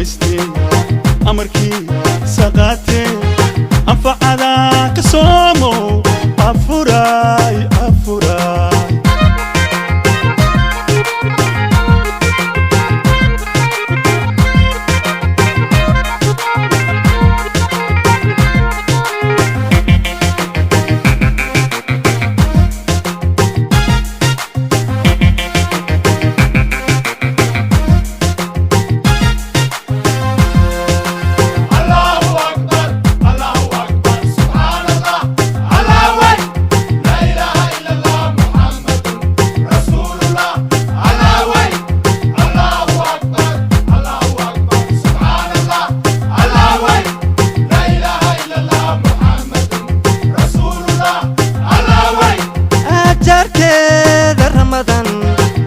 Rumaystay amarkii saqaatee, anfacada ka soomo, afuray, afuray. Ajarkeeda Ramadan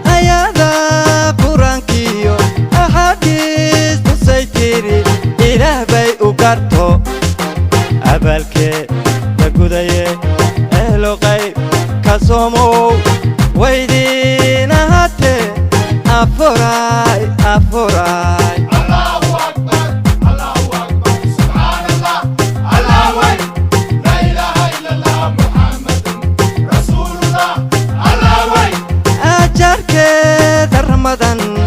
ayada Qur-aankiyo axaadiis tusay tiri, Ilaah bay u garto abaalkeeda gudaye. Ehlo qayb ka soomow, waydiin ahaatee, afuray, afuray. Ajarkeeda Ramadan.